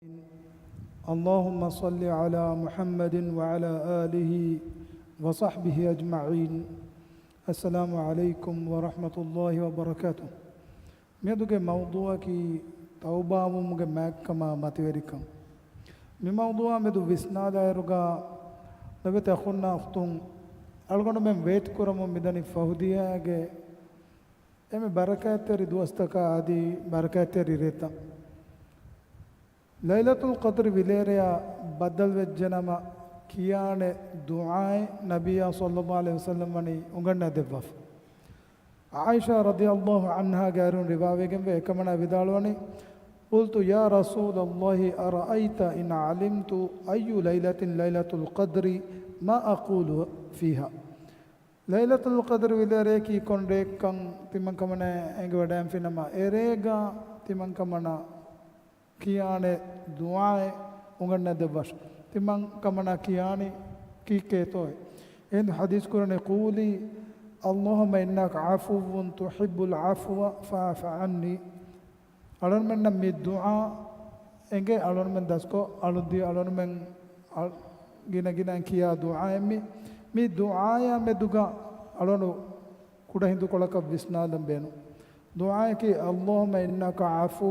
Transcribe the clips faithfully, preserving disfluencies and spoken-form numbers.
اللهم صل على محمد وعلى آله وصحبه أجمعين. السلام عليكم ورحمة الله وبركاته. މިއަދުގެ މައުޟޫޢަކީ ތައުބާވުމުގެ މާތްކަމާ މަތިވެރިކަން. މި މައުޟޫޢާ މެދު ވިސްނާލާއިރުގަ ލޮބެތި އަޚުންނާ އުޚްތުން، އަޅުގަނޑުމެން ވޭތުކުރަމުން މިދަނީ ފަހުދިޔާގެ އެންމެ ބަރަކާތްތެރި ދުވަސްތަކާ އަދި ބަރަކާތްތެރި ރޭތައް. ލައިލަތުލް ޤަދްރި ވިލޭރެޔާ ބައްދަލުވެއްޖެނަމަ ކިޔާނެ ދުޢާއެއް ނަބިއްޔާ ޞައްލައްލާހު ޢަލައިހި ވަސައްލަމް ވަނީ އުނގަންނަ ދެއްވާފަ. ޢާއިޝާ ރަޟިޔައްލާހު ޢަންހާގެ އަރިހުން ރިވާވެގެންވޭ، އެކަމަނާ ވިދާޅުވަނީ، قلت يا رسول الله أرأيت إن علمت أي ليلة ليلة القدر ما أقول فيها. ލައިލަތުލް ޤަދްރި ވިލޭރޭކީ ކޮން ރެއެއްކަން ތިމަންކަމަނާ އެނގިވަޑައިންފިނަމަ، އެރޭގަ ތިމަންކަމަނާ ކިޔާނެ ދުޢާއެއް އުނގަންނަ ދެއްވާށި. ތިމަންކަމަނާ ކިޔާނީ ކީކޭތޯއޭ؟ އެހިނދު ޙަދީޘް ކުރަނީ، قولي اللهم إنك عفو تحب العفو فاعف عني. އަޅުންމެންނަށް މި ދުޢާ އެނގޭ އަޅުންމެން ދަސްކޮށް އަޅުން ދިޔަ އަޅުންމެން އަ-، ގިނަ ގިނައިން ކިޔާ ދުޢާއެއްމި. މި ދުޢާޔާ މެދުގަ އަޅުނު ކުޑަ ހިނދުކޮޅަކަށް ވިސްނާލަން ބޭނުން. ދުޢާއަކީ، اللهم إنك عفو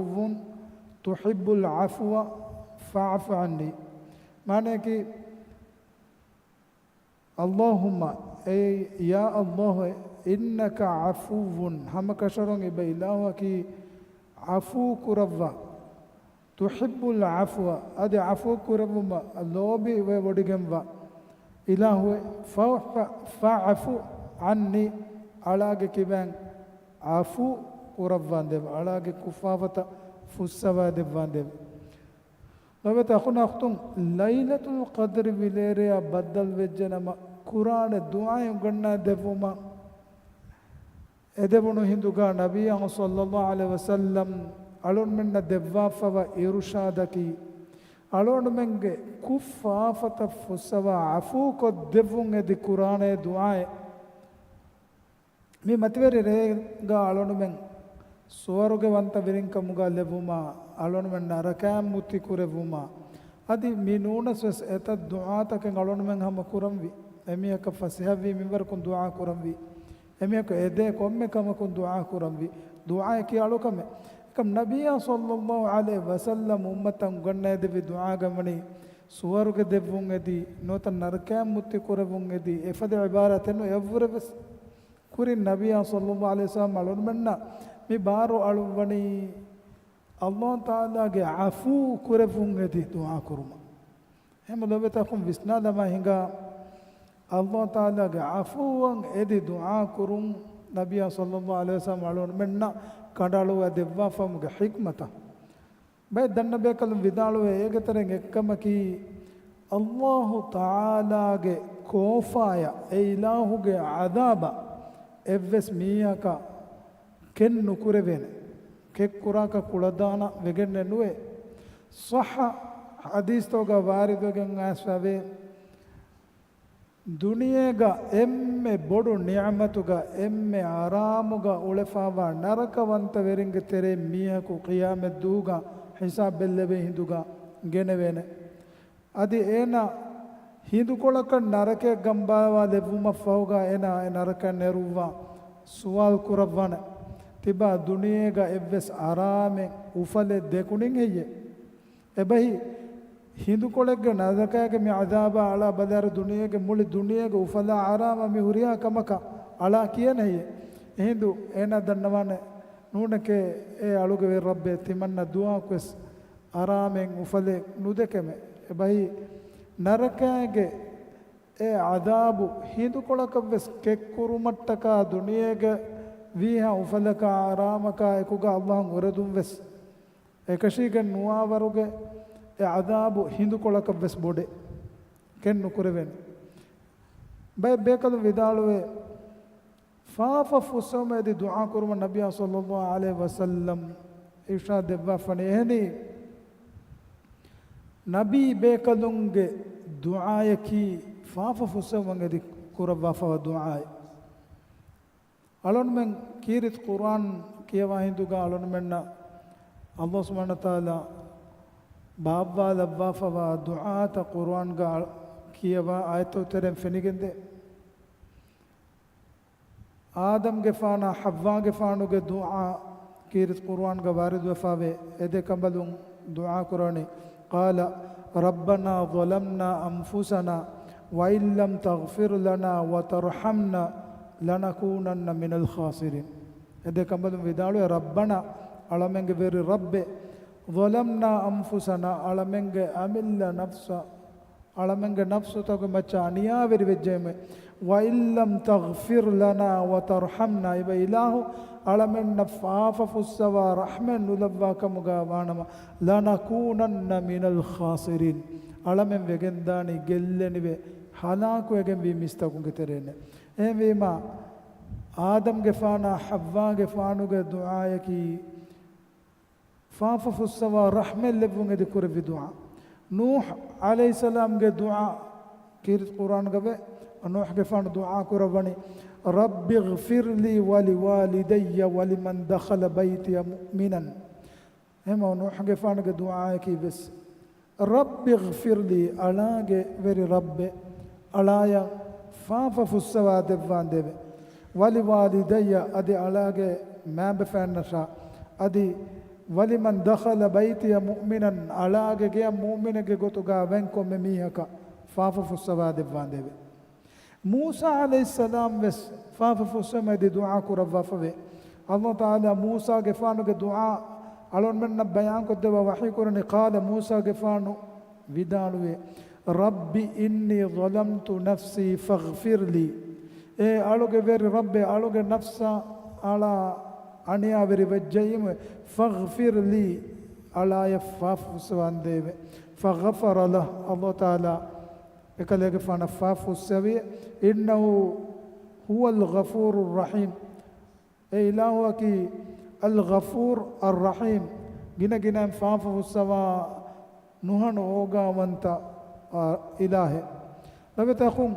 تحب العفو فاعف عني. މާނައަކީ، اللهم، އޭ ޔާ ﷲ، إنك عفو، ހަމަކަށަވަރުން އިބަ އިލާހުއަކީ ޢަފޫ ކުރައްވާ، تحب العفو، އަދި ޢަފޫ ކުރެއްވުމަށް ލޯބިވެވޮޑިގެންވާ އިލާހުއޭ، ފަ-، ފަ-، فاعف عني، އަޅާގެ ކިބައިން ޢަފޫ ކުރައްވާނދޭވެ، އަޅާގެ ކުށްފާފަތައް ފުއްސަވާދެއްވާނދޭވެ. ލޮބެތި އަޚުންނާ އުޚްތުން، ލައިލަތުލް ޤަދްރި ވިލޭރެޔާ ބައްދަލުވެއްޖެނަމަ، ކުރާނެ ދުޢާއެއް އުނގަންނާދެއްވުމަށް އެދެވުނު ހިނދުގަ ނަބިއްޔާ ޞައްލައްލާހު ޢަލައިހި ވަސައްލަމް އަޅުންމެންނަށް ދެއްވާފަވާ އިރުޝާދަކީ، އަޅުންމެންގެ ކުށްފާފަތައް ފުއްސަވާ ޢަފޫކޮށްދެއްވުން އެދި ކުރާނެ ދުޢާއެއް. މި މަތިވެރި ރޭގަ އަޅުންމެން ސުވަރުގެވަންތަ ވެރިންކަމުގަ ލެއްވުމާ، އަޅުންމެން ނަރަކައިން މުއްތި ކުރެއްވުމާ، އަދި މި ނޫނަސް ވެސް އެތައް ދުޢާތަކެއް އަޅުންމެން ހަމަ ކުރަންވީ. އެމީހަކަށް ފަސޭހަވީ މިންވަރަކުން ދުޢާ ކުރަންވީ. އެމީހަކު އެދޭ ކޮންމެ ކަމަކުން ދުޢާ ކުރަންވީ. ދުޢާއަކީ އަޅުކަމެއް. އެކަމް ނަބިއްޔާ ޞައްލައްލާހު ޢަލައިހި ވަސައްލަމް އުއްމަތަށް އުނގަންނައިދެއްވި ދުޢާގަ ވަނީ ސުވަރުގެ ދެއްވުން އެދި، ނުވަތަ ނަރަކައިން މުއްތި ކުރެއްވުން އެދި، އެފަދަ ޢިބާރާތެއް ނު އެއަށްވުރެ ވެސް. ކުރިން ނަބިއްޔާ ޞައްލައްލާހު ޢަލައިހި ވަސައްލަމް އަޅުންމެންނަށް މި ބާރު އަޅުއްވަނީ ﷲ ތަޢާލާގެ ޢަފޫ ކުރެއްވުން އެދި ދުޢާ ކުރުމަށް. ހަމަ ލޮބެތި އަޚުން ވިސްނާލަމާ ހިނގާ، ﷲ ތަޢާލާގެ ޢަފޫއަށް އެދި ދުޢާ ކުރުން ނަބިއްޔާ ޞައްލައްލާހު ޢަލައިހި ވަސައްލަމް އަޅުންމެންނަށް ކަނޑައަޅުއްވާ ދެއްވާފަވުމުގެ ޙިކްމަތަށް. ބައެއް ދަންނަ ބޭކަލުން ވިދާޅުވޭ، އޭގެ ތެރެއިން އެއްކަމަކީ، ﷲ ތަޢާލާގެ ކޯފާޔަށް، އެ އިލާހުގެ ޢަޛާބަށް އެއްވެސް މީހަކަށް ކެތް ނުކުރެވޭނެ. ކެތް ކުރާކަށް ކުޅަދާނަ ވެގެންނެއް ނުވޭ. ޞައްޙަ ޙަދީޘްތަކުގަ ވާރިދުވެގެން އައިސްފަވޭ، ދުނިޔޭގަ އެންމެ ބޮޑު ނިޢުމަތުގަ، އެންމެ އަރާމުގަ އުޅެފަވާ ނަރަކަވަންތަވެރިންގެ ތެރެއިން މީހަކު ޤިޔާމަތްދުވުގަ ޙިސާބް ބެއްލެވޭ ހިނދުގަ ގެނެވޭނެ. އަދި އޭނާ ހިނދުކޮޅަކަށް ނަރަކަޔަށް ގަނބާވާލެއްވުމަށްފަހުގަ އޭނާ އެ ނަރަކައަށް ނެރުއްވާ ސުވާލު ކުރައްވާނެ، ތިބާ ދުނިޔޭގަ އެއްވެސް އަރާމެއް އުފަލެއް ދެކުނިން ހެއްޔޭ؟ އެބަހީ، ހިނދުކޮޅެއްގެ ނަރަކައިގެ މި ޢަޛާބާ އަޅާ ބަލާއިރު ދުނިޔޭގެ މުޅި ދުނިޔޭގެ އުފަލާ އަރާމަށް މި ހުރިހާ ކަމަކަށް އަޅާ ކިޔަނެ ހެއްޔޭ؟ އެހިނދު އޭނާ ދަންނަވާނެ ނޫނެކޭ، އޭ އަޅުގެ ވެރި ރައްބޭ، ތިމަންނަ ދުޢާއަކުވެސް އަރާމެއް އުފަލެއް ނުދެކެމެ. އެބަހީ، ނަރަކައިގެ އެ ޢަޛާބު ހިނދުކޮޅަކަށްވެސް ކެއްކުރުމަށްޓަކާ ދުނިޔޭގެ ވީހާ އުފަލަކާ އަރާމަކާ އެކުގަ ﷲ އުނގަންނަ އުރެދުން ވެސް އެކަށީގެން ނުވާވަރުގެ އެ ޢަޛާބު ހިނދުކޮޅަކަށްވެސް ބޮޑޭ. ކެތް ނުކުރެވޭނެ. ބައެއް ބޭކަލުން ވިދާޅުވޭ، ފާފަ ފުއްސެވުމަށް އެދި ދުޢާ ކުރުމަށް ނަބިއްޔާ ޞައްލައްލާހު ޢަލައިހި ވަސައްލަމް އިރުޝާދު ދެއްވާފަނީ. އެހެނީ، ނަބީ ބޭކަލުންގެ ދުޢާއަކީ ފާފަ ފުއްސެވުމަށް އެދި ކުރައްވާފަވާ ދުޢާއެއް. އަޅުންމެން ކީރިތި ޤުރްއާން ކިޔަވާ ހިނދުގަ އަޅުންމެންނަށް ﷲ ސުބްޙާނަހޫ ވަތަޢާލާ ބާއްވާލައްވާފަވާ ދުޢާތައް ޤުރުއާންގަ ކިޔަވާ އާޔަތްތައް ތެރެއިން ފެނިގެންދޭ. އާދަމްގެފާނާ ޙައްވާގެފާނުގެ ދުޢާ ކީރިތި ޤުރުއާންގަ ވާރިދުވެފާވޭ. އެ ދެ ކަނބަލުން ދުޢާ ކުރަނީ، قال ربنا ظلمنا أنفسنا وإن لم تغفر لنا وترحمنا لنكونن من الخاسرين. އެ ދެ ކަނބަލުން ވިދާޅުވޭ، ރައްބަނާ، އަޅަމެންގެ ވެރި ރައްބޭ، ظلمنا أنفسنا، އަޅަމެންގެ އަމިއްލަ ނަފްސަށް، އަޅަމެންގެ ނަފްސުތަކުގެ މައްޗަށް އަނިޔާވެރި ވެއްޖެއެވެ. وإن لم تغفر لنا وترحمنا، އެބަ އިލާހު، އަޅަމެންނަށް ފާފަ ފުއްސަވާ ރަޙްމަތް ނުލައްވާ ކަމުގަ ވާނަމަ، لنكونن من الخاسرين، އަޅަމެން ވެގެންދާނީ ގެއްލެނިވެ، ހަލާކުވެގެންވީ މީސްތަކުންގެ ތެރޭނެ. އެހެންވީމާ، އާދަމްގެފާނާ ޙައްވާގެފާނުގެ ދުޢާޔަކީ، ފާފަ ފުއްސަވާ ރަޙްމަތް ލެއްވުން އެދި ކުރެއްވި ދުޢާ. ނޫޙް ޢަލައިހިއްސަލާމްގެ ދުޢާ ކީރިތި ޤުރުއާންގަވޭ. ނޫޙްގެފާނު ދުޢާ ކުރައްވަނީ، رب اغفر لي ولوالدي ولمن دخل بيتي مؤمنا. އެހެންމަ ނޫޙްގެފާނުގެ ދުޢާއަކީ ވެސް، رب اغفر لي، އަޅާގެ ވެރި ރައްބެ، އަޅާޔަށް ފާފަ ފުއްސަވާ ދެއްވާނދޭވެ. ولوالدي، އަދި އަޅާގެ މައިންބަފައިންނަށާ، އަދި ولمن دخل بيتي مؤمنا، އަޅާގެ ގެޔަށް މުއުމިނެއްގެ ގޮތުގަ ވަން ކޮންމެ މީހަކަށް ފާފަ ފުއްސަވާ ދެއްވާނދޭވެ. މޫސާ ޢަލައިހިއްސަލާމް ވެސް ފާފަ ފުއްސެވުމަށް އެދި ދުޢާ ކުރައްވާފަވޭ. ﷲ ތަޢާލާ މޫސާގެފާނުގެ ދުޢާ އަޅުންމެންނަށް ބަޔާންކޮށްދެއްވާ ވަޙީކުރަނީ، قال، މޫސާގެފާނު ވިދާޅުވޭ، رب إني ظلمت نفسي فاغفر لي. އޭ އަޅުގެ ވެރި ރައްބޭ، އަޅުގެ ނަފްސަށް އަޅާ އަނިޔާވެރި ވެއްޖައީމު، فاغفر لي، އަޅާޔަށް ފާފަ ފުއްސަވާނދޭވެ. فغفر له، ﷲ ތަޢާލާ އެކަލޭގެފާނަށް ފާފަ ފުއްސެވި، إنه هو الغفور الرحيم. އެ އިލާހުއަކީ الغفور الرحيم، ގިނަ ގިނައިން ފާފަ ފުއްސަވާ ނުހަނު އޯގާވަންތަ، އާ، އިލާހެއް. ލޮބުވެތި އަޚުން،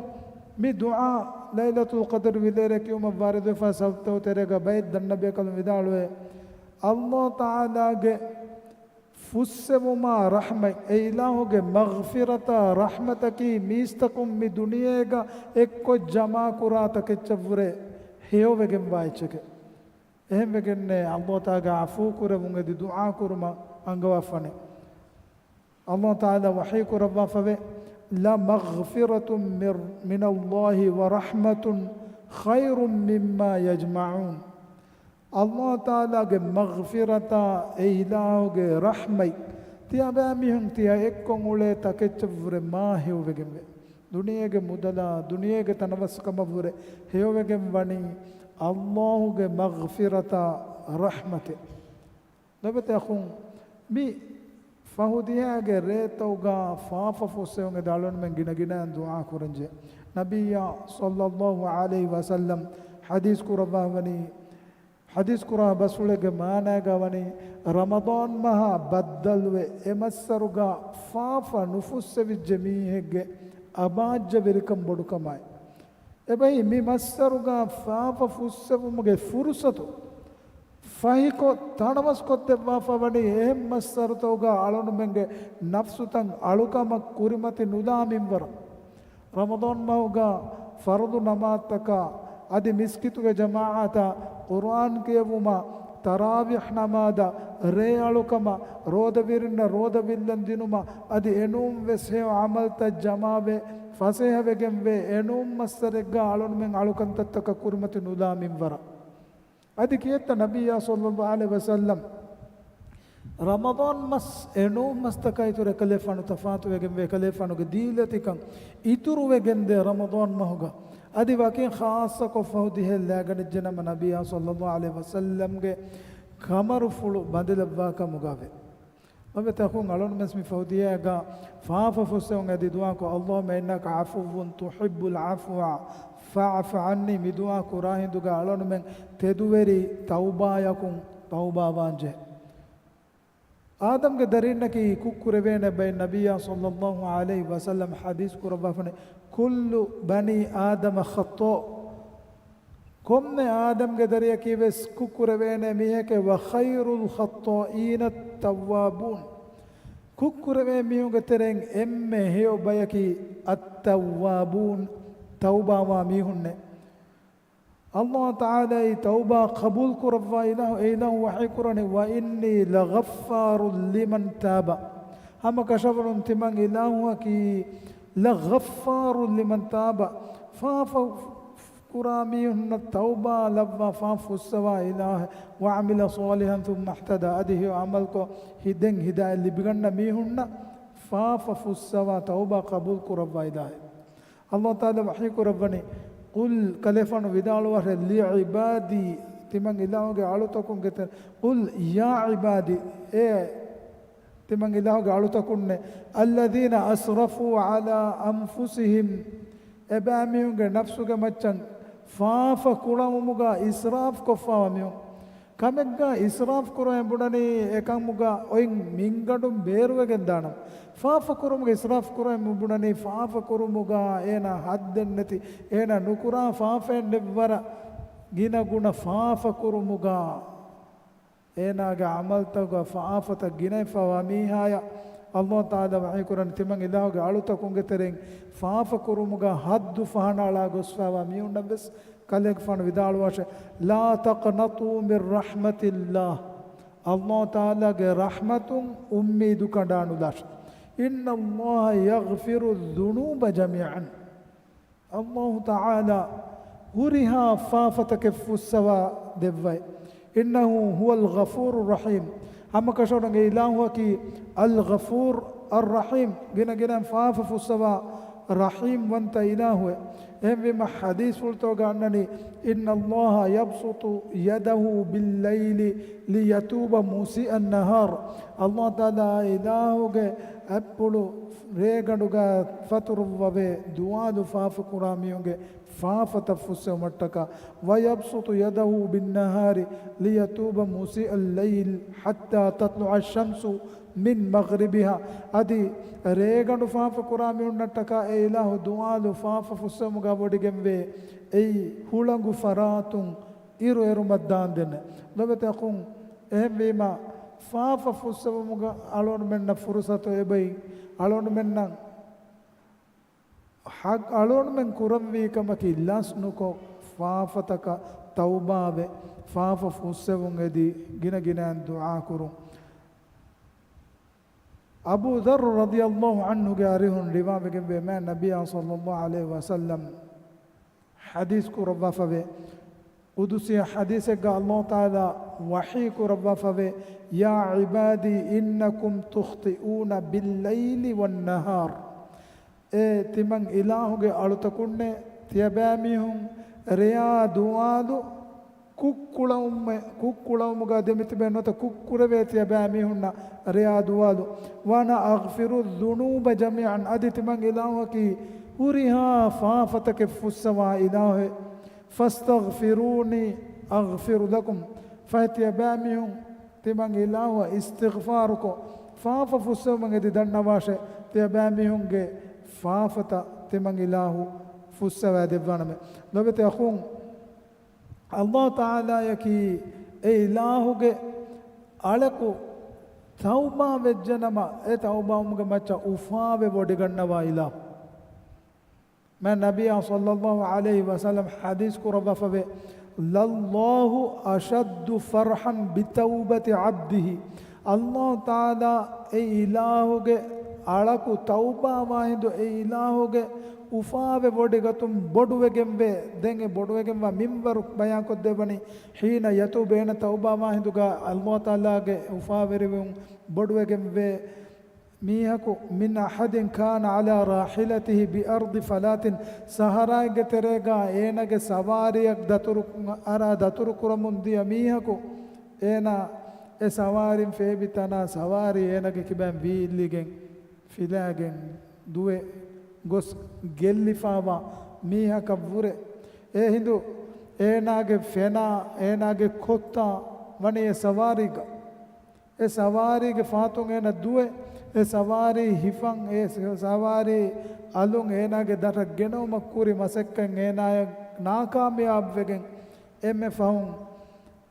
މި ދުޢާ ލައިލަތުލް ޤަދްރު ވިލޭރޭ ކިޔުމަށް ވާރިދުވެފާ ސަބަބުތައް ތެރޭގަ ބައެއް ދަންނަބީކަލުން ވިދާޅުވޭ، ﷲ ތަޢާލާގެ ފުއްސެވުމާ ރަޙްމަތް، އެ އިލާހުގެ މަޣްފިރަތާ ރަޙްމަތަކީ މީސްތަކުން މި ދުނިޔޭގަ އެއްކޮށް ޖަމާކުރާ ތަކެއްޗަށްވުރެ ހެޔޮވެގެންވާ އެއްޗެކެވެ. އެހެންވެގެންނޭ ﷲ ތަޢާލާ ޢަފޫ ކުރެވުން އެދި ދުޢާ ކުރުމަށް އަންގަވާފަނެ. ﷲ ތަޢާލާ ވަޙީ ކުރައްވާފަވޭ، لمغفرة من، من الله ورحمة خير مما يجمعون. ﷲ ތަޢާލާގެ މަޣްފިރަތާ އެ އިލާހުގެ ރަޙްމަތް ތިޔަބައިމީހުން ތިޔަ އެއްކޮށް އުޅޭ ތަކެއްޗަށްވުރެ މާ ހެޔޮވެގެންވޭ. ދުނިޔޭގެ މުދަލާ، ދުނިޔޭގެ ތަނަވަސްކަމަށްވުރެ ހެޔޮވެގެން ވަނީ ﷲ ގެ މަޣްފިރަތާ ރަޙްމަތެއް. ލޮބުވެތި އަޚުން، މި ފަހު ދިހައިގެ ރޭތައުގަ ފާފަ ފުއްސެވުން އެދި އަޅުންމެން ގިނަ ގިނައިން ދުޢާ ކުރަންޖެ. ނަބިއްޔާ ޞައްލައްލާހު ޢަލައިހި ވަސައްލަމް ޙަދީޘް ކުރައްވާ ވަނީ، ޙަދީޘް ކުރާ ބަސްފުޅެއްގެ މާނައިގަ ވަނީ، ރަމަޟާން މަހާ ބައްދަލުވެ، އެ މައްސަރުގަ ފާފަ ނުފުއްސެވިއްޖެ މީހެއްގެ އަބާއްޖަވެރިކަން ބޮޑުކަމާއި. އެބައި މި މައްސަރުގަ ފާފަ ފުއްސެވުމުގެ ފުރުޞަތު ފަހިކޮށް ތަނަވަސްކޮށްދެއްވާފަ ވަނީ އެހެން މައްސަރުތަކުގަ އަޅުންމެންގެ ނަފްސުތައް އަޅުކަމަށް ކުރިމަތި ނުލާ މިންވަރަށް. ރަމަޟާން މަހުގަ ފަރުޟު ނަމާދުތަކާ، އަދި މިސްކިތުގެ ޖަމާޢަތާ، ޤުރުއާން ކިޔެވުމާ، ތަރާވީޙް ނަމާދާ، ރޭ އަޅުކަމާ، ރޯދަވެރިންނަށް ރޯދަވިއްލަން ދިނުމާ، އަދި އެނޫން ވެސް ހެޔޮ ޢަމަލުތައް ޖަމާވެ، ފަސޭހަވެގެންވޭ އެނޫން މައްސަރެއްގަ އަޅުންމެން އަޅުކަންތައްތަކަށް ކުރިމަތި ނުލާ މިންވަރަށް. އަދި ކިއެއްތަ ނަބިއްޔާ ޞައްލައްލާހު ޢަލައިހި ވަސައްލަމް ރަމަޟާން މަސް އެނޫން މަސްތަކާއިތުރު އެކަލޭފާނު ތަފާތުވެގެންވޭ، އެކަލޭފާނުގެ ދީލަތިކަން އިތުރުވެގެންދޭ ރަމަޟާން މަހުގަ. އަދި ވަކިން ޚާއްޞަކޮށް ފަހު ދިހައެއް ލައިގަނެއްޖެނަމަ ނަބިއްޔާ ޞައްލައްލާހު ޢަލައިހި ވަސައްލަމްގެ ކަމަރުފުޅު ބަނދެލައްވާ ކަމުގަވޭ. ލޮބުވެތި އަޚުން އަޅުންމެން މި ފަހު ދިހައިގަ ފާފަ ފުއްސެވުން އެދި ދުޢާކޮށް، اللهم إنك عفو تحب العفو فاعف عني މި ދުޢާ ކުރާ ހިނދުގަ އަޅުންމެން ތެދުވެރި ތައުބާޔަކުން ތައުބާވާންޖެހޭ. އާދަމްގެ ދަރީންނަކީ ކުށްކުރެވޭނެ ބައެއް. ނަބިއްޔާ ޞައްލައްލާހު ޢަލައިހި ވަސައްލަމް ޙަދީޘް ކުރައްވާފަނެ، كل بني آدم خطاء ކޮންމެ އާދަމްގެ ދަރިޔަކީ ވެސް ކުށްކުރެވޭނެ މީހެކޭ، وخير الخطائين التوابون ކުށްކުރެވޭ މީހުންގެ ތެރެއިން އެންމެ ހެޔޮ ބަޔަކީ އައްތައްވާބޫން، ތައުބާވާ މީހުންނޭ. ﷲ ތަޢާލާ އެ ތައުބާ ޤަބޫލު ކުރައްވާ އިލާހު. އެ އިލާހު ވަޙީ ކުރަނީ، "وإني لغفار لمن تاب." ހަމަ ކަށަވަރުން ތިމަން އިލާހުއަކީ، "لغفار لمن تاب." ފާފަ ކުރާ މީހުންނަށް ތައުބާ ލައްވާ، ފާފަ ފުއްސަވާ އިލާހެއް. "وعمل صالحا ثم اهتدى." އަދި ހެޔޮ ޢަމަލުކޮށް ހި-، ދެން ހިދާޔަތް ލިބިގަންނަ މީހުންނަށް ފާފަ ފުއްސަވާ، ތައުބާ ޤަބޫލު ކުރައްވާ އިލާހެއް. ﷲ ތަޢާލާ ވަޙީ ކުރައްވަނީ، "قل." ކަލޭފާނު ވިދާޅުވާށޭ، "لعبادي." ތިމަން އިލާހުގެ އަޅުތަކުންގެ ތެރެ-، "قل يا عبادي." އޭ ތިމަން އިލާހުގެ އަޅުތަކުންނޭ، "الذين أسرفوا على أنفسهم." އެބައިމީހުންގެ ނަފްސުގެ މައްޗަށް ފާފަ ކުޅަވުމުގަ އިސްރާފް ކޮށްފާވާ މީހުން. ކަމެއްގަ އިސްރާފް ކުރަން ބުނަނީ އެކަމުގަ އޮތް މިންގަނޑުން ބޭރުވެގެން ދާނަމަ. ފާފަ ކުރުމުގަ އިސްރާފް ކުރަން ބުނަނީ ފާފަ ކުރުމުގަ އޭނާ ޙައްދެއްނެތި، އޭނާ ނުކުރާ ފާފައެއް ނެއްވަރަށް ގިނަ ގުނަ ފާފަ ކުރުމުގަ އޭނާގެ ޢަމަލުތަކުގަ ފާފަތައް ގިނައިފަވާ މީހާޔަށް ﷲ ތަޢާލާ ވަޙީކުރަން ތިމަން އިލާހުގެ އަޅުތަކުންގެ ތެރެއިން ފާފަ ކުރުމުގަ ޙައްދު ފަހަނައަޅާ ގޮސްފަވާ މީހުންނަށްވެސް ކަލޭގެފާނު ވިދާޅުވާށޭ، "لا تقنطوا من رحمة الله." ﷲ ތަޢާލާގެ ރަޙްމަތުން އުއްމީދު ކަނޑާނުލާށޭ. "إن الله يغفر الذنوب جميعا." ﷲ ތަޢާލާ ހުރިހާ ފާފަތަކެއް ފުއްސަވާ ދެއްވައި. "إنه هو الغفور الرحيم." ހަމަކަށަވަރުން އެ އިލާހުއަކީ އަލް ޣަފޫރު އައް ރަޙީމް، ގިނަ ގިނައިން ފާފަ ފުއްސަވާ ރަޙީމް ވަންތަ އިލާހުއެއް. އެހެންވީމަ ޙަދީޘްފުޅުތަކުގަ އަންނަނީ، "إن الله يبسط يده بالليل ليتوب مسيء النهار." ﷲ ތަޢާލާ އިލާހުގެ އަތްޕުޅު ރޭގަނޑުގަ ފަތުރުއްވަވޭ، ދުވާލު ފާފަކުރާ މީހުންގެ ފާފަތައް ފުއްސެވުމަށްޓަކާ. "ويبسط يده بالنهار ليتوب مسيء الليل حتى تطلع الشمس من مغربها." އަދި ރޭގަނޑު ފާފަކުރާ މީހުންނަށްޓަކާ އެ އިލާހު ދުވާލު ފާފަ ފުއްސެވުމުގަ ވޮޑިގެންވޭ، އެއީ ހުޅަނގު ފަރާތުން އިރު އެރުމަށް ދާންދެންނެ. ލޮބެތި އަޚުން، އެހެންވީމަ، ފާފަ ފުއްސެވުމުގަ އަޅުގަނޑުމެންނަށް ފުރުސަތު އެބައި، އަޅުގަނޑުމެންނަށް ޙައްޤު އަޅުގަނޑުމެން ކުރަންވީ ކަމަކީ ލަސް ނުކޮށް، ފާފަތަކަށް ތައުބާވެ، ފާފަ ފުއްސެވުން އެދި، ގިނަ ގިނައިން ދުޢާ ކުރުން. އަބޫ ޛައްރު ރަޟިޔަﷲ ޢަންހުގެ އަރިހުން ރިވާވެގެންވޭ، މާތް ނަބިއްޔާ ޞައްލަﷲ ޢަލައިހި ވަސައްލަމް ޙަދީޘް ކުރައްވާފަވޭ. ޤުދުސީ ޙަދީޘެއްގަ ﷲ ތަޢާލާ ވަޙީ ކުރައްވާފަވޭ، "يا عبادي إنكم تخطئون بالليل والنهار." އޭ ތިމަން އިލާހުގެ އަޅުތަކުންނޭ، ތިޔަބައިމީހުން ރެޔާ ދުވާލު ކުށްކުޅައުމެ-، ކުށްކުޅައުމުގަ ދެމިތިބެ ނުވަތަ ކުށްކުރެވޭ ތިޔަބައިމީހުންނަށް ރެޔާ ދުވާލު. "وأنا أغفر الذنوب جميعا." އަދި ތިމަން އިލާހުއަކީ ހުރިހާ ފާފަތަކެއް ފުއްސަވާ އިލާހެއް. "فاستغفروني أغفر لكم." ފަހެ ތިޔަބައިމީހުން ތިމަން އިލާހުއަށް އިސްތިޣްފާރުކޮށް، ފާފަ ފުއްސެވުމަށް އެދި ދަންނަވާށޭ، ތިޔަބައިމީހުންގެ ފާފަތައް ތިމަން އިލާހު ފުއްސަވާ ދެއްވާނަމޭ. ލޮބެތި އަޚުން، ﷲ ތަޢާލާއަކީ އެ އިލާހުގެ އަޅަކު ތައުބާ ވެއްޖެނަމަ، އެ ތައުބާވުމުގެ މައްޗަށް އުފާވެ ވޮޑިގަންނަވާ އިލާހު. މާތް ނަބިއްޔާ ޞައްލަﷲ ޢަލައިހި ވަސައްލަމް ޙަދީޘް ކުރައްވާފަވޭ، "لله أشد فرحا بتوبة عبده." ﷲ ތަޢާލާ އެ އިލާހުގެ އަޅަކު ތައުބާވާ ހިނދު އެ އިލާހުގެ އުފާވެ ވޮޑިގަތުން ބޮޑުވެގެންވޭ. ދެން އެ ބޮޑުވެގެންވާ މިންވަރު ބަޔާންކޮށްދެއްވަނީ، "حين يتوب." އޭނަ ތައުބާވާ ހިނދުގަ ﷲ ތަޢާލާގެ އުފާވެރިވުން ބޮޑުވެގެންވޭ. މީހަކު، "من أحد كان على راحلته بأرض فلاة." ސަހަރާއެއްގެ ތެރޭގަ އޭނަގެ ސަވާރިއަށް ދަތުރު، އަރާ ދަތުރު ކުރަމުން ދިޔަ މީހަކު، އޭނާ އެ ސަވާރިން ފޭބި ތަނާ ސަވާރީ އޭނަގެ ކިބައިން ވީއްލިގެން، ފިލާގެން ދުވެ ގޮސް ގެއްލިފާވާ މީހަކަށްވުރެ، އެހިނދު އޭނާގެ ފެނާ، އޭނާގެ ކޮއްތާ ވަނީ އެ ސަވާރީގަ. އެ ސަވާރީގެ ފަހަތުން އޭނަ ދުވެ، އެ ސަވާރީ ހިފަން، އެ ސަވާރީ އަލުން އޭނާގެ ދަށަށް ގެނައުމަށް ކުރި މަސައްކަތް އޭނާޔަށް ނާކާމިޔާބުވެގެން، އެންމެ ފަހުން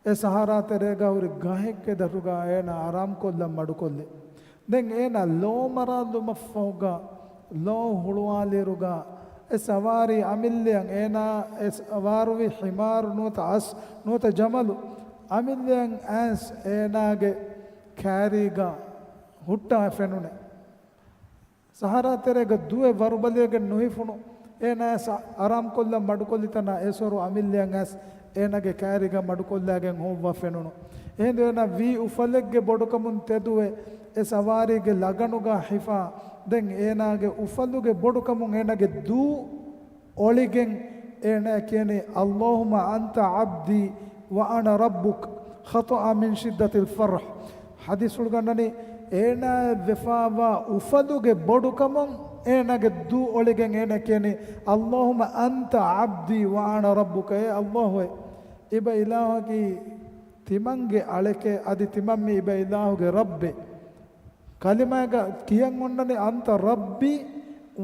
އެ ސަހަރާ ތެރޭގަ ހުރި ގަހެއްގެ ދަށުގަ އޭނާ އަރާމްކޮށްލަން މަޑުކޮށްލި. ދެން އޭނާ ލޯ މަރާލުމަށްފަހުގަ، ލޯ ހުޅުވާލިއިރުގަ، އެ ސަވާރީ އަމިއްލައަށް އޭނާ އެ ސަވާރުވި ޙިމާރު ނުވަތަ އަސް ނުވަތަ ޖަމަލު އަމިއްލައަށް އައިސް އޭނާގެ ކާރީގަ ހުއްޓާ ފެނުނެ. ސަހަރާ ތެރޭގަ ދުވެ ވަރުބަލިއެގެން ނުހިފުނު އޭނާ އައިސް އަރާމްކޮށްލަން މަޑުކޮށްލިތަނާ އެސޮރު އަމިއްލައަށް އައިސް އޭނާގެ ކާރީގަ މަޑުކޮށްލާގެން ހޮއްވާ ފެނުނު. އެހިނދު އޭނާ ވީ އުފަލެއްގެ ބޮޑުކަމުން ތެދުވެ، އެ ސަވާރީގެ ލަގަނުގަ ހިފާ، ދެން އޭނާގެ އުފަލުގެ ބޮޑުކަމުން އޭނާގެ ދޫ އޮޅިގެން އޭނާ ކިޔަނީ، اللهم أنت عبدي وأنا ربك، خطأ من شدة الفرح. ޙަދީޘްފުޅުގަ އަންނަނީ، އޭނާ ވެފާވާ އުފަލުގެ ބޮޑުކަމުން އޭނާގެ ދޫ އޮޅިގެން އޭނާ ކިޔަނީ، اللهم أنت عبدي وأنا ربك، އޭ ﷲ އޭ، އިބަ އިލާހަކީ ތިމަންގެ އަޅެކޭ، އަދި ތިމަން މީ އިބަ އިލާހުގެ ރައްބޭ. ކަލިމާގަ ކިޔަން އޮންނަނީ، أنت ربي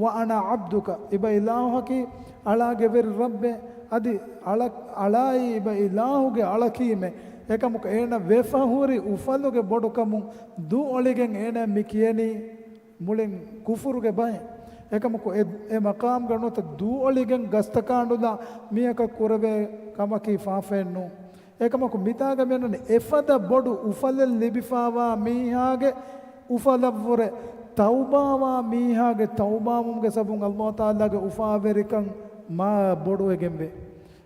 وأنا عبدك، އިބަ އިލާހަކީ އަޅާގެ ވެރި ރައްބޭ، އަދި އަޅަ-، އަޅާއީ އިބަ އިލާހުގެ އަޅަކީމޭ. އެކަމަކު އޭނަ ވެފަ ހުރި އުފަލުގެ ބޮޑުކަމުން ދޫ އޮޅިގެން އޭނަ މި ކިޔަނީ މުޅިން ކުފުރުގެ ބައެއް. އެކަމަކު އެ، އެ މަޤާމްގަ ނުވަތަ ދޫ އޮޅިގެން ގަސްތަކާނޑުލާ މީހަކަށް ކުރެވޭ ކަމަކީ ފާފައެއް ނޫން. އެކަމަކު މިތާގަ މިއަންނަނީ އެފަދަ ބޮޑު އުފަލެއް ލިބިފާވާ މީހާގެ އުފަލަށްވުރެ ތައުބާވާ މީހާގެ ތައުބާވުމުގެ ސަބަބުން ﷲ ތަޢާލާގެ އުފާވެރިކަން މާ ބޮޑުވެގެންވޭ.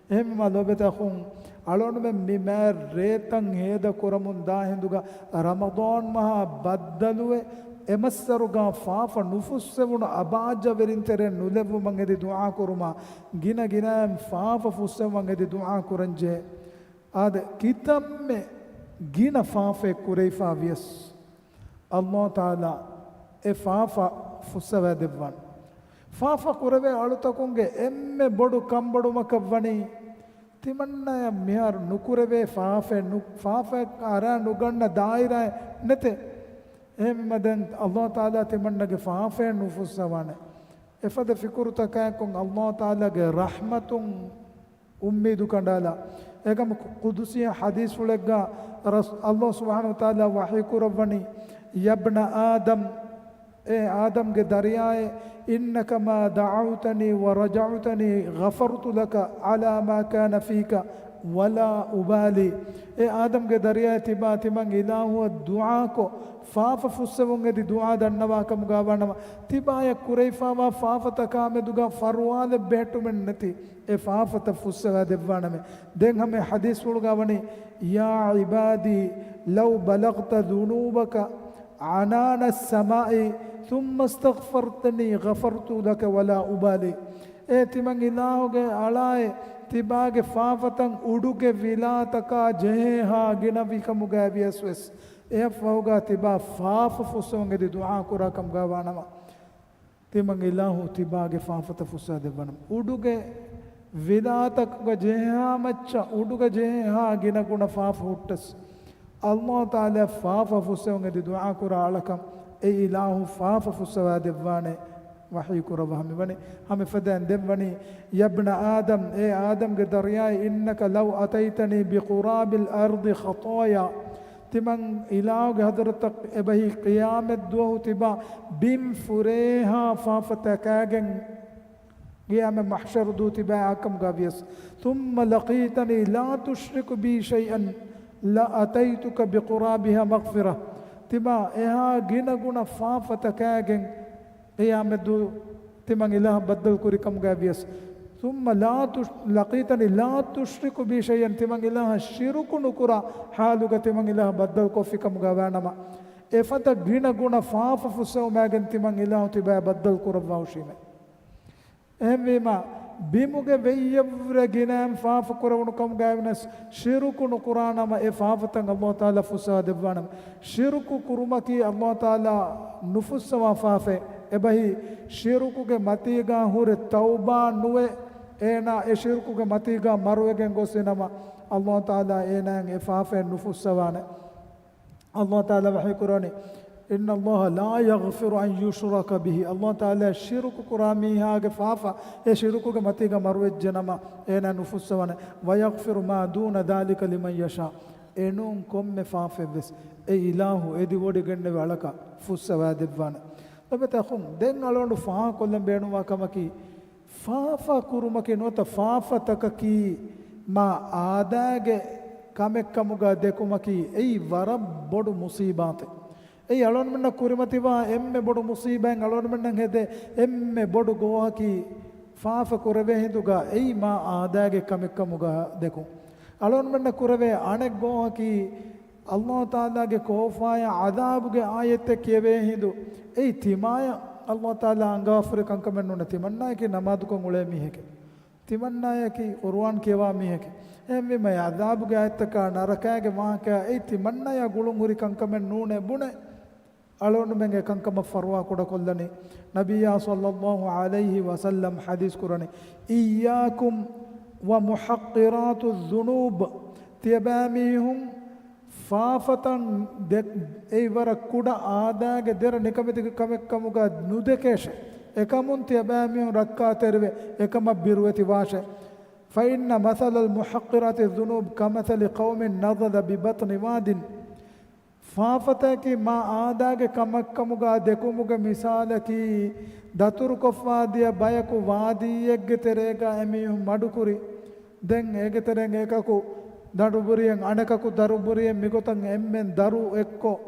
އެހެންވީމާ ލޯބިތަކުން، އަޅުގަނޑުމެން މި މާތް ރޭތައް ހޭދަ ކުރަމުން ދާ ހިނދުގަ ރަމަޟާން މަހާ ބައްދަލުވެ، އެ މައްސަރުގަ ފާފަ ނުފުއްސެވުނު އަބާއްޖަވެރިން ތެރެއިން ނުލެއްވުމަށް އެދި ދުޢާ ކުރުމާ، ގިނަ ގިނައިން ފާފަ ފުއްސެވުމަށް އެދި ދުޢާ ކުރަންޖެހޭ. އާދެ، ކިތަންމެ ގިނަ ފާފައެއް ކުރެވިފާ ވިޔަސް، ﷲ ތަޢާލާ އެ ފާފަ ފުއްސަވައިދެއްވާނެ. ފާފަ ކުރެވޭ އަޅުތަކުންގެ އެންމެ ބޮޑު ކަންބޮޑުމަކަށް ވަނީ، ތިމަންނަޔަށް މިހާރު ނުކުރެވޭ ފާފައެއް ނު-، ފާފައަށް އަރާ ނުގަންނަ ދާއިރާއެއް ނެތޭ. އެހެންވީމަ ދެން ﷲ ތަޢާލާ ތިމަންނަގެ ފާފައެއް ނުފުއްސަވާނެ. އެފަދަ ފިކުރުތަކާއެކު ﷲ ތަޢާލާގެ ރަޙްމަތުން އުއްމީދު ކަނޑާލާ. އެކަމަކު ޤުދުސީ ޙަދީޘްފުޅެއްގަ ރަސް-، ﷲ ސުބްޙާނަހޫ ވަތަޢާލާ ވަޙީ ކުރައްވަނީ، يا ابن آدم، އޭ އާދަމްގެ ދަރިޔާއޭ، إنك ما دعوتني ورجوتني غفرت لك على ما كان فيك ولا أبالي. އޭ އާދަމްގެ ދަރިޔާއޭ، ތިބާ ތިމަން އިލާހުއަށް ދުޢާކޮށް، ފާފަ ފުއްސެވުން އެދި ދުޢާ ދަންނަވާކަމުގަވާނަމަ، ތިބާޔަށް ކުރެވިފާވާ ފާފަތަކާމެދުގަ ފަރުވާލެއް ބެހެއްޓުމެއް ނެތި އެ ފާފަތައް ފުއްސަވާ ދެއްވާނަމޭ. ދެން ހަމަ ޙަދީޘްފުޅުގަ ވަނީ، يا عبادي لو بلغت ذنوبك عنان السماء ثم استغفرتني غفرت لك ولا أبالي. އޭ ތިމަން އިލާހުގެ އަޅާއޭ، ތިބާގެ ފާފަތައް އުޑުގެ ވިލާތަކާ ޖެހޭހާ ގިނަވިކަމުގައި ވިޔަސް ވެސް، އެއަށްފަހުގަ ތިބާ ފާފަ ފުއްސެވުން އެދި ދުޢާ ކުރާކަމުގަވާނަމަ، ތިމަން އިލާހު ތިބާގެ ފާފަތައް ފުއްސަވާ ދެއްވާނަމަ، އުޑުގެ ވިލާތަކުގަ ޖެހޭހާ މައްޗަށް އުޑުގަ ޖެހޭހާ ގިނަ ގުނަ ފާފަ ހުއްޓަސް، ﷲ ތަޢާލާ ފާފަ ފުއްސެވުން އެދި ދުޢާ ކުރާ އަޅަކަށް އެ އިލާހު ފާފަ ފުއްސަވާ ދެއްވާނެ. ވަޙީ ކުރައްވާ ހަމަ ވަނީ، ހަމަ އެފަދައިން ދެން ވަނީ، يا ابن آدم، އޭ އާދަމްގެ ދަރިޔާއޭ، إنك لو أتيتني بقراب الأرض خطايا، ތިމަން އިލާހުގެ ޙަޟްރަތަށް އެބަހީ ޤިޔާމަތް ދުވަހު ތިބާ ބިން ފުރޭހާ ފާފަތަކާގެން ޤިޔާމަތް މަޙްޝަރު ދުވަހު ތިބާ އާކަމުގަ ވިޔަސް، ثم لقيتني لا تشرك بي شيئا لأتيتك بقرابها مغفرة، ތިބާ އެހާ ގިނަ ގުނަ ފާފަތަކާގެން ޤިޔާމަތް ދުވަހު ތިމަން އިލާހަށް ބައްދަލު ކުރި ކަމުގައި ވިޔަސް، ثم لا تش-، لقيتني لا تشرك بي شيئا، ތިމަން އިލާހަށް ޝިރުކު ނުކުރާ ޙާލުގަ ތިމަން އިލާހަށް ބައްދަލު ކޮށްފި ކަމުގަ ވާނަމަ، އެފަދަ ގިނަ ގުނަ ފާފަ ފުއްސެވުމާގެން ތިމަން އިލާހު ތިބާ ބައްދަލު ކުރައްވާ ހުށީމޭ. އެހެންވީމަ، ބިމުގެ ވެއްޔަށްވުރެ ގިނައިން ފާފަ ކުރެވުނު ކަމުގައިވެސް ޝިރުކު ނުކުރާނަމަ، އެ ފާފަތައް ﷲ ތަޢާލާ ފުއްސަވާ ދެއްވާނަމަ، ޝިރުކު ކުރުމަކީ ﷲ ތަޢާލާ ނުފުއްސަވާ ފާފައެއް. އެބަހީ، ޝިރުކުގެ މަތީގަ ހުރެ ތައުބާ ނުވެ، އޭނާ އެ ޝިރުކުގެ މަތީގަ މަރުވެގެން ގޮސްފިނަމަ، ﷲ ތަޢާލާ އޭނާއަށް އެ ފާފައެއް ނުފުއްސަވާނެ. ﷲ ތަޢާލާ ވަޙީ ކުރަނީ، إن الله لا يغفر أن يشرك به، ﷲ ތަޢާލާ ޝިރުކު ކުރާ މީހާގެ ފާފަ، އެ ޝިރުކުގެ މަތީގަ މަރުވެއްޖެނަމަ، އޭނާ ނުފުއްސަވާނެ. ويغفر ما دون ذلك لمن يشاء. އެނޫން ކޮންމެ ފާފައެއްވެސް އެ އިލާހު އެދިވޮޑިގެންނެވި އަޅަކަށް ފުއްސަވާދެއްވާނެ. ލޮބެތި އަޚުން، ދެން އަޅުގަނޑު ފާހަގަކޮށްލަން ބޭނުންވާ ކަމަކީ، ފާފަ ކުރުމަކީ ނުވަތަ ފާފަތަކަކީ މާ އާދައިގެ ކަމެއްކަމުގަ ދެކުމަކީ އެއީ ވަރަށް ބޮޑު މުސީބާތެއް. އެއީ އަޅުގަނޑުމެންނަށް ކުރިމަތިވާ އެންމެ ބޮޑު މުސީބާއިން އަޅުގަނޑުމެންނަށް ހެދޭ އެންމެ ބޮޑު ގޯހަކީ ފާފަ ކުރެވޭ ހިނދުގަ އެއީ މާ އާދައިގެ ކަމެއްކަމުގަ ދެކުން. އަޅުގަނޑުމެންނަށް ކުރެވޭ އަނެއް ގޯހަކީ ﷲ ތަޢާލާގެ ކޯފާއާ ޢަޛާބުގެ އާޔަތެއް ކިޔެވޭ ހިނދު. އެއީ ތިމާޔަށް ﷲ ތަޢާލާ އަންގާފުރި ކަންކަމެއް ނޫނޭ. ތިމަންނާޔަކީ ނަމާދުކޮށް އުޅޭ މީހެކޭ. ތިމަންނާޔަކީ ޤުރުއާން ކިޔަވާ މީހެކޭ. އެހެންވީމަ ޢަޛާބުގެ އާޔަތަކާ ނަރަކާގެ ވާހަކައާ އެއީ ތިމަންނާޔާ ގުޅުން ހުރި ކަންކަމެއް ނޫނޭ ބުނެ، އަޅުގަނޑުމެން އެ ކަންކަމަށް ފަރުވާ ކުޑަކޮށްލަނީ. ނަބިއްޔާ ޞައްލައްލާހު ޢަލައިހި ވަސައްލަމް ޙަދީޘް ކުރަނީ، "إياكم ومحقرات الذنوب." ތިޔަބައި މީހުން ފާފަތައް ދެ-، އެއީ ވަރަށް ކުޑަ އާދައިގެ ދެރަ ނިކަމެތި ކަމެއްކަމުގަ ނުދެކޭށޭ. އެކަމުން ތިޔަބައިމީހުން ރައްކާތެރިވެ، އެކަމަށް ބިރުވެތިވާށޭ. "فإن مثل المحقرات الذنوب كمثل قوم نزلوا ببطن واد." ފާފަތަކީ މާ އާދައިގެ ކަމެއްކަމުގަ ދެކުމުގެ މިސާލަކީ، ދަތުރުކޮށްފާ ދިޔަ ބަޔަކު ވާދީއެއްގެ ތެރޭގަ އެމީހުން މަޑުކުރި. ދެން އޭގެ ތެރެއިން އެކަކު ދަރުބުރިއެއް، އަނެކަކު ދަރުބުރިއެއް، މިގޮތަށް އެންމެން ދަރު އެއްކޮށް،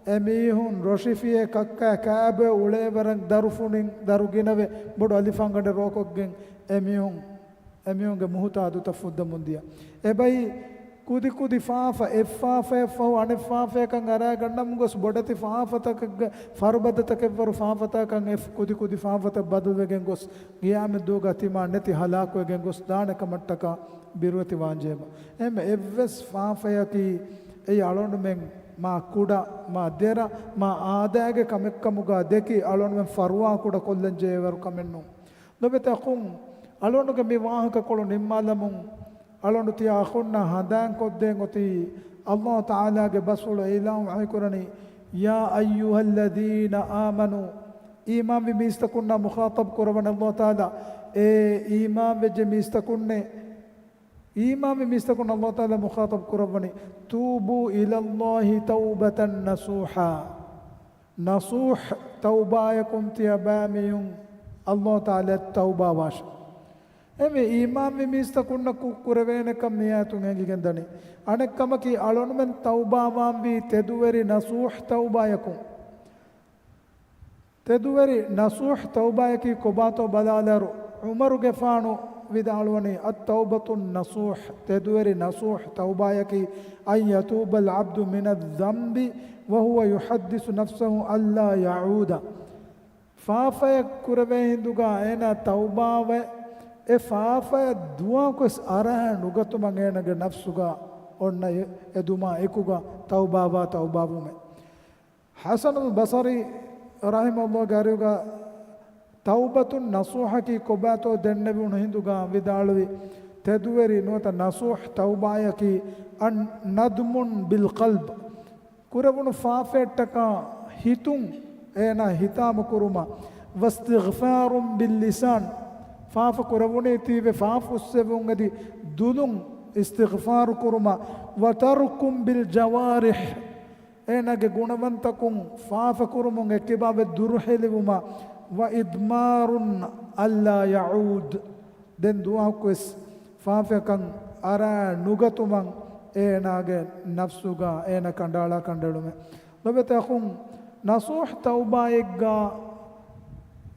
އެމީހުން ރޮށިފިޔޭ ކައްކާ ކާބޮއެ އުޅޭވަރަށް ދަރުފުނިން ދަރު ގިނަވެ، ބޮޑު އަލިފާންގަނޑެއް ރޯކޮށްގެން އެމީހުން، އެމީހުންގެ މުހުތާދުތައް ފުއްދަމުން ދިޔަ. އެބައި ކުދިކުދި ފާފަ، އެއްފާފައަށްފަހު އަނެއްފާފަޔަށް އަރާގަންނަމުން ގޮސް، ބޮޑެތި ފާފަތަކެއްގެ ފަރުބަދަތަކެއްވަރު ފާފަތަކަށް އެ ކުދިކުދި ފާފަތައް ބަދަލުވެގެން ގޮސް، ޤިޔާމަތްދުވަހުގަ ތިމާ ނެތި ހަލާކުވެގެން ގޮސް ދާނެ ކަމަށްޓަކާ ބިރުވެތި ވާންޖެހޭ. އެހެންވެ އެއްވެސް ފާފަޔަކީ އެއީ އަޅުގަނޑުމެން މާ ކުޑަ، މާ ދެރަ، މާ އާދައިގެ ކަމެއްކަމުގަ ދެކި އަޅުގަނޑުމެން ފަރުވާ ކުޑަކޮށްލަން ޖެހޭވަރު ކަމެއް ނޫން. ލޮބެތި އަޚުން، އަޅުގަނޑުގެ މި ވާހަކަކޮޅު ނިންމާލަމުން، އަޅުގަނޑު ތިޔަ އަޚުންނާ ހަނދާންކޮށްދޭން އޮތީ، ﷲ ތަޢާލާގެ ބަސްފުޅު އިލާހު ވަޙީކުރަނީ، "يا أيها الذين آمنوا." އީމާންވި މީސްތަކުންނާ މުޚާޠަބް ކުރައްވަނީ ﷲ ތަޢާލާ، "އޭ އީމާންވެއްޖެ މީސްތަކުންނޭ." އީމާންވި މީސްތަކުން ﷲ ތަޢާލާ މުޚާޠަބް ކުރައްވަނީ، "توبوا إلى الله توبة نصوحا." ނަޞޫޙް ތައުބާޔަކުން ތިޔަބައިމީހުން ﷲ ތަޢާލާއަށް ތައުބާވާށޭ. އެމެ އީމާންވި މީސްތަކުންނަކު ކުރެވޭނެކަން މިއާޔަތުން އެނގިގެންދަނީ. އަނެއްކަމަކީ، އަޅުގަނޑުމެން ތައުބާވާންވީ ތެދުވެރި ނަޞޫޙް ތައުބާޔަކުން. ތެދުވެރި ނަޞޫޙް ތައުބާޔަކީ ކޮބާތޯ ބަލާލާއިރު، ޢުމަރުގެފާނު ވިދާޅުވަނީ، "التوبة النصوح." ތެދުވެރި ނަޞޫޙް ތައުބާޔަކީ، "أن يتوب العبد من الذنب وهو يحدث نفسه ألا يعود." ފާފައެއް ކުރެވޭ ހިނދުގަ އޭނާ ތައުބާވެ، އެ ފާފައަށް ދުވަހަކުވެސް އަރާ ނުގަތުމަށް އޭނާގެ ނަފްސުގަ އޮންނަ އެ-، އެދުމާ އެކުގަ ތައުބާވާ ތައުބާވުމެއް. ޙަސަނުލް ބަޞަރީ ރަޙިމަހުﷲގެ އަރިހުގަ ތައުބަތުން ނަޞޫޙަކީ ކޮބާތޯ ދެންނެވުނު ހިނދުގަ ވިދާޅުވި، ތެދުވެރި ނުވަތަ ނަޞޫޙް ތައުބާޔަކީ، أن ندم بالقلب، ކުރެވުނު ފާފައަށްޓަކާ ހިތުން އޭނާ ހިތާމަ ކުރުމަށް، واستغفار باللسان، ފާފަ ކުރެވުނީތީވެ ފާފަ އުއްސެވުން އެދި ދުލުން އިސްތިޣްފާރު ކުރުމަށް، وترك بالجوارح، އޭނާގެ ގުނަވަންތަކުން ފާފަ ކުރުމުން އެއްކިބާވެ ދުރުހެލިވުމަށް، وإضمار ألا يعود، ދެން ދުވަހަކުވެސް ފާފައަކަށް އަރާ ނުގަތުމަށް އޭނާގެ ނަފްސުގަ އޭނާ ކަނޑައަޅާ ކަނޑައެޅުމެއް. ލޮބެތި އަޚުން، ނަޞޫޙް ތައުބާއެއްގަ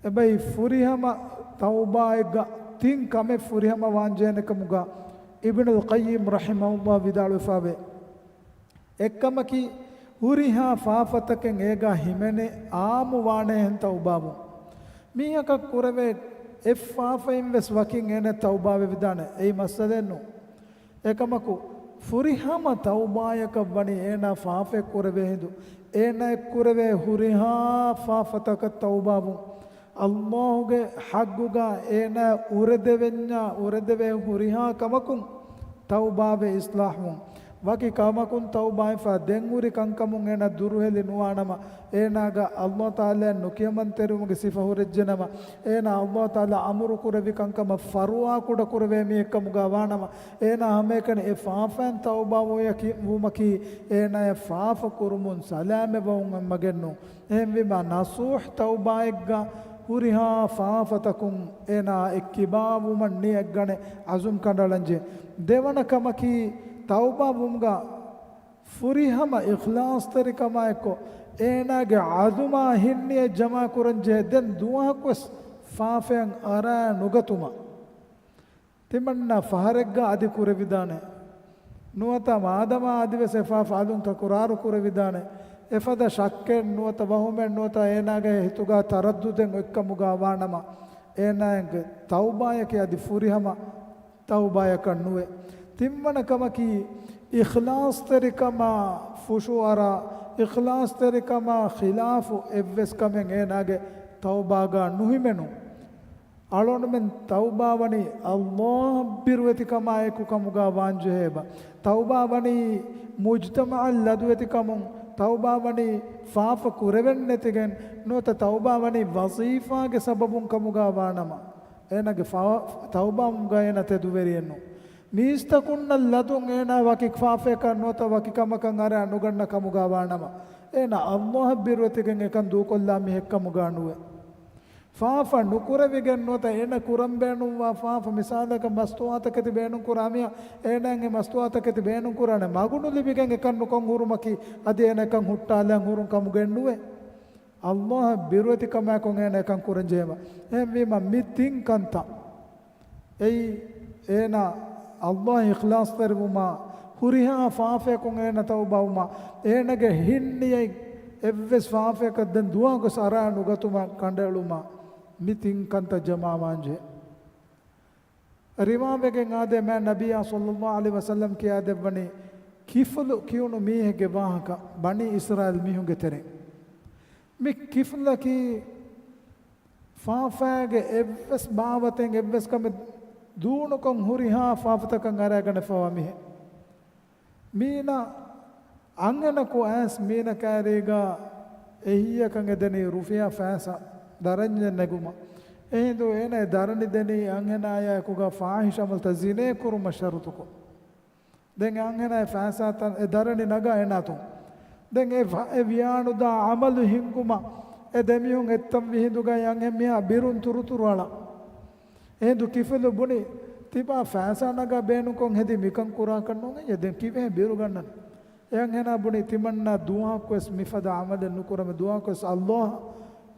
އެބައި ފުރިހަމަ ތައުބާއެއްގަ ތިން ކަމެއް ފުރިހަމަ ވާންޖެހޭނެ ކަމުގަ އިބްނުލް ޤައްޔިމް ރަޙިމަހުﷲ ވިދާޅުވެފައިވޭ. އެއްކަމަކީ، ހުރިހާ ފާފަތަކެއް އޭގަ ހިމެނޭ އާއްމު ވާނޭހެން ތައުބާވުން. މީހަކަށް ކުރެވޭ އެއް ފާފައިން ވެސް ވަކިން އޭނަ ތައުބާވެވިދާނެ. އެއީ މައްސަލައެއް ނޫން. އެކަމަކު، ފުރިހަމަ ތައުބާޔަކަށް ވަނީ އޭނާ ފާފައެއް ކުރެވޭ ހިނދު، އޭނާއަށް ކުރެވޭ ހުރިހާ ފާފަތަކަށް ތައުބާވުން. ﷲގެ ޙައްޤުގަ އޭނާ އުރެދެވެންޏާ އުރެދެވޭ ހުރިހާ ކަމަކުން ތައުބާވެ އިޞްލާޙްވުން. ވަކި ކަމަކުން ތައުބާވެފަ ދެން ހުރި ކަންކަމުން އޭނާ ދުރުހެލި ނުވާނަމަ، އޭނާގަ ﷲ ތަޢާލާ ނުކިޔަމަންތެރިވުމުގެ ސިފަ ހުރެއްޖެނަމަ، އޭނާ ﷲ ތަޢާލާ އަމުރު ކުރެއްވި ކަންކަމަށް ފަރުވާ ކުޑަ ކުރެވޭ މީހެއްކަމުގަ ވާނަމަ، އޭނާ ހަމައެކަނި އެ ފާފައިން ތައުބާވުމަކީ، އޭނާޔަށް ފާފަ ކުރުމުން ސަލާމަތްވަމުން އެއްމަގެއްނޫން. އެހެންވީމަ، ނަޞޫޙް ތައުބާއެއްގަ ހުރިހާ ފާފަތަކުން އޭނާ އެއްކިބާވުމަށް ނިޔަތްގަނެ ޢަޒުމް ކަނޑައަޅަންޖެ. ދެވަނަ ކަމަކީ، ތައުބާވުމުގަ ފުރިހަމަ އިޚްލާޞްތެރިކަމާއެއްކޮށް، އޭނާގެ ޢަޒުމާ ހިންނިޔަތް ޖަމާކުރަންޖެހޭ، ދެން ދުވަހަކުވެސް ފާފައަށް އަރާ ނުގަތުމަށް. ތިމަންނަ ފަހަރެއްގަ އަދި ކުރެވިދާނެ. ނުވަތަ މާދަމާ އަދިވެސް އެ ފާފަ އަލުން ތަކުރާރު ކުރެވިދާނެ. އެފަދަ ޝައްކެއް ނުވަތަ ވަހުމެއް ނުވަތަ އޭނާގެ ހިތުގަ ތަރައްދުދެއް އޮތްކަމުގަ ވާނަމަ، އޭނާގެ ތައުބާޔަކީ އަދި ފުރިހަމަ ތައުބާޔަކަށް ނުވޭ. ތިންވަނަ ކަމަކީ، އިޚްލާޞްތެރިކަމާ ފުށުއަރާ، އިޚްލާޞްތެރިކަމާ ޚިލާފު އެއްވެސް ކަމެއް އޭނާގެ ތައުބާގަ ނުހިމެނުން. އަޅުގަނޑުމެން ތައުބާވަނީ ﷲ އަށް ބިރުވެތިކަމާއެކު ކަމުގަ ވާންޖެހޭބަ. ތައުބާވަނީ މުޖްތަމަޢަށް ލަދުވެތިކަމުން، ތައުބާވަނީ ފާފަ ކުރެވެން ނެތިގެން ނުވަތަ ތައުބާވަނީ ވަޒީފާގެ ސަބަބުން ކަމުގަ ވާނަމަ، އޭނާގެ ފާ-، ތައުބާވުމުގަ އޭނާ ތެދުވެރިއެއްނު. މީސްތަކުންނަށް ލަދުން އޭނާ ވަކި ފާފަޔަކަށް ނުވަތަ ވަކި ކަމަކަށް އަރާ ނުގަންނަ ކަމުގަ ވާނަމަ، އޭނާ ﷲ އަށް ބިރުވެތިގެން އެކަން ދޫކޮށްލާ މީހެއްކަމުގަ ނުވޭ. ފާފަ ނުކުރެވިގެން ނުވަތަ އޭނަ ކުރަން ބޭނުންވާ ފާފަ، މިސާލަކަށް މަސްތުވާތަކެތި ބޭނުންކުރާ މީހާ އޭނައަށް އެ މަސްތުވާތަކެތި ބޭނުންކުރާނެ މަގު ނުލިބިގެން އެކަން ނުކޮށް ހުރުމަކީ އަދި އޭނަ އެކަން ހުއްޓާލަން ހުރުން ކަމުގައެއް ނުވޭ. ﷲ އަށް ބިރުވެތިކަމާއެކު އޭނަ އެކަން ކުރަންޖެހޭ. އެހެންވީމަ މި ތިން ކަންތައް އެއީ، އޭނާ ﷲ އަށް އިޚްލާޞްތެރިވުމާ، ހުރިހާ ފާފަޔަކުން އޭނާ ތައުބާވުމާ، އޭނާގެ ހިންނިޔަތް އެއްވެސް ފާފަޔަކަށް ދެން ދުވަހަކުވެސް އަރާ ނުގަތުމަށް ކަނޑައެޅުމާ، މި ތިން ކަންތައް ޖަމާވާންޖެހޭ. ރިވާވެގެން އާދޭ، މާތް ނަބިއްޔާ ޞައްލައްލާހު ޢަލައިހި ވަސައްލަމް ކިޔާދެއްވަނީ، ކިފުލު ކިޔުނު މީހެއްގެ ވާހަކަ، ބަނީ އިސްރާއީލް މީހުންގެ ތެރެއިން. މި ކިފުލަކީ ފާފައިގެ އެއްވެސް ބާވަތެއް އެއްވެސް ކަމެއް ދޫނުކޮށް ހުރިހާ ފާފަތަކަށް އަރައިގަނެފަވާ މީހެއް. މީނަ އަންހެނަކު އައިސް މީނަ ކައިރީގަ އެހީއަކަށް އެދެނީ ރުފިޔާ ފައިސާ ދަރަނިއެއް ނެގުމަށް. އެހިނދު އޭނަ އެ ދަރަނި ދެނީ އަންހެނާޔާ އެކުގަ ފާޙިޝް ޢަމަލުތައް ޒިނޭ ކުރުމަށް ޝަރުޠުކޮށް. ދެން އަންހެނާ އެ ފައިސާތައް އެ ދަރަނި ނަގާ އޭނާ އަތުން. ދެން އެ ފަ-، އެ ވިޔާނުދާ ޢަމަލު ހިންގުމަށް އެ ދެމީހުން އެއްތަން ވިހިނދުގައި އަންހެން މީހާ ބިރުން ތުރުތުރު އަޅާ. އެހިނދު ކިފުލު ބުނި، ތިބާ ފައިސާ ނަގާ ބޭނުންކޮށް ހެދި މިކަން ކުރާކަށް ނޫން އެއްޔެ. ދެން ކިވެހެން ބިރުގަންނަނީ؟ އެ އަންހެނާ ބުނި، ތިމަންނަ ދުވަހަކުވެސް މިފަދަ ޢަމަލެއް ނުކުރަމޭ. ދުވަހަކުވެސް ﷲ އަށް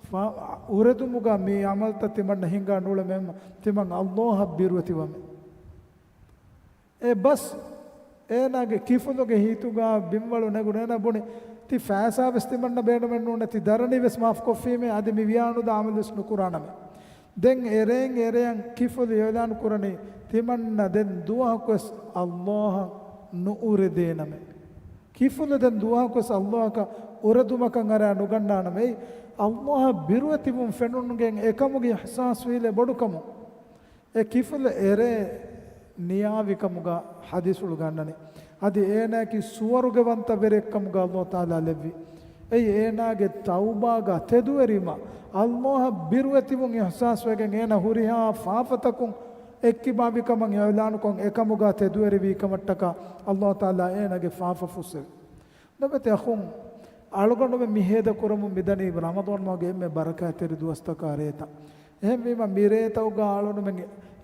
ފާ-، އުރެދުމުގަ މި ޢަމަލުތައް ތިމަންނަ ހިންގާ ނޫޅެމޭ. ތިމަން ﷲ އަށް ބިރުވެތިވަމޭ. އެ ބަސް އޭނާގެ ކިފުލުގެ ހިތުގަ ބިންވަޅު ނެގުނު. އޭނާ ބުނި، ތި ފައިސާވެސް ތިމަންނަ ބޭނުމެއް ނޫނޭ، ތި ދަރަނިވެސް މާފުކޮށްފީމޭ، އަދި މި ވިޔާނުދާ ޢަމަލުވެސް ނުކުރާނަމޭ. ދެން އެރޭން އެރެޔަން ކިފުލު އިޢުލާނު ކުރަނީ، ތިމަންނަ ދެން ދުވަހަކުވެސް ﷲ އަށް ނުއުރެދޭނަމޭ. ކިފުލު ދެން ދުވަހަކުވެސް ﷲ އަކަށް އުރެދުމަކަށް އަރާ ނުގަންނާނަމޭ. އެއީ ﷲ އަށް ބިރުވެތިވުން ފެނުނުގެން އެކަމުގެ އިޙްސާސްވީލެއް ބޮޑުކަމުން. އެ ކިފުލު އެރޭ ނިޔާވިކަމުގަ ޙަދީޘްފުޅުގަ އަންނަނީ. އަދި އޭނާއަކީ ސުވަރުގެވަންތަވެރިއެއްކަމުގަ ﷲ ތަޢާލާ ލެއްވި. އެއީ އޭނާގެ ތައުބާގަ ތެދުވެރިވުމަށް، ﷲ އަށް ބިރުވެތިވުން އިޙްސާސްވެގެން އޭނާ ހުރިހާ ފާފަތަކުން އެއްކިބާވިކަމަށް އިޢުލާނުކޮށް އެކަމުގަ ތެދުވެރިވީކަމަށްޓަކާ ﷲ ތަޢާލާ އޭނާގެ ފާފަ ފުއްސެވި. ނުވަތަ އަޚުން، އަޅުގަނޑުމެން މި ހޭދަ ކުރަމުން މިދަނީ ރަމަޟާން މަހުގެ އެންމެ ބަރަކާތްތެރި ދުވަސްތަކާ ރޭތައް. އެހެންވީމަ މި ރޭތަކުގަ އަޅުގަނޑުމެން،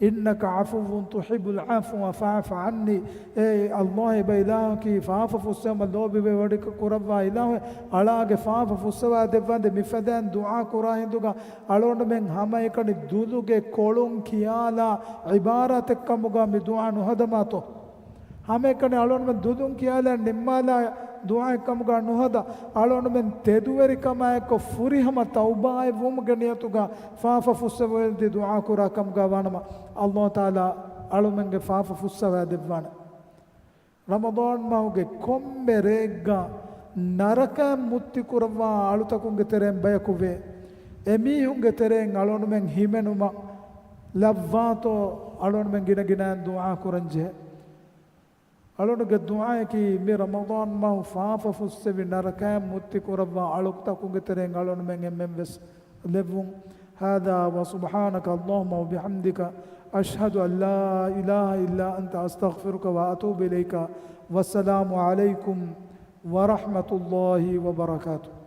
إنك عفو تحب العفو فاعف عني، އޭ ﷲ އެބަ އިލާހަކީ ފާފަ ފުއްސެވުމަށް ލޯބިވޭ ވަޑިކަ ކުރައްވާ އިލާހެއް، އަޅާގެ ފާފަ ފުއްސަވާ ދެއްވާނދޭ. މިފަދައިން ދުޢާ ކުރާ ހިނދުގަ އަޅުގަނޑުމެން ހަމައެކަނި ދުލުގެ ކޮޅުން ކިޔާލާ ޢިބާރާތެއްކަމުގަ މި ދުޢާ ނުހަދަމާތޯ؟ ހަމައެކަނި އަޅުގަނޑުމެން ދުލުން ކިޔާލާ ނިންމާލާ ދުޢާއެއްކަމުގަ ނުހަދާ، އަޅުގަނޑުމެން ތެދުވެރިކަމާއެކު ފުރިހަމަ ތައުބާއެއްވުމުގެ ނިޔަތުގަ ފާފަ ފުއްސެވުން ދުޢާ ކުރާ ކަމުގަ ވާނަމަ، ﷲ ތަޢާލާ އަޅުމެންގެ ފާފަ ފުއްސަވާ ދެއްވާނެ. ރަމަޟާން މަހުގެ ކޮންމެ ރެއެއްގަ ނަރަކައިން މުއްތި ކުރައްވާ އަޅުތަކުންގެ ތެރެއިން ބަޔަކު ވޭ. އެމީހުންގެ ތެރެއިން އަޅުގަނޑުމެން ހިމެނުމަށް ލައްވާތޯ އަޅުގަނޑުމެން ގިނަ ގިނައިން ދުޢާ ކުރަންޖެހޭ. އަޅުގަނޑުގެ ދުޢާއަކީ މި ރަމަޟާން މަހު ފާފަ ފުއްސެވި ނަރަކައިން މުއްތި ކުރައްވާ އަޅުތަކުގެ ތެރެއިން އަޅުގަނޑުމެން އެންމެން ވެސް ލެއްވުން. هذا وسبحانك اللهم وبحمدك، أشهد أن لا إله إلا أنت، أستغفرك وأتوب إليك. والسلام عليكم ورحمة الله وبركاته.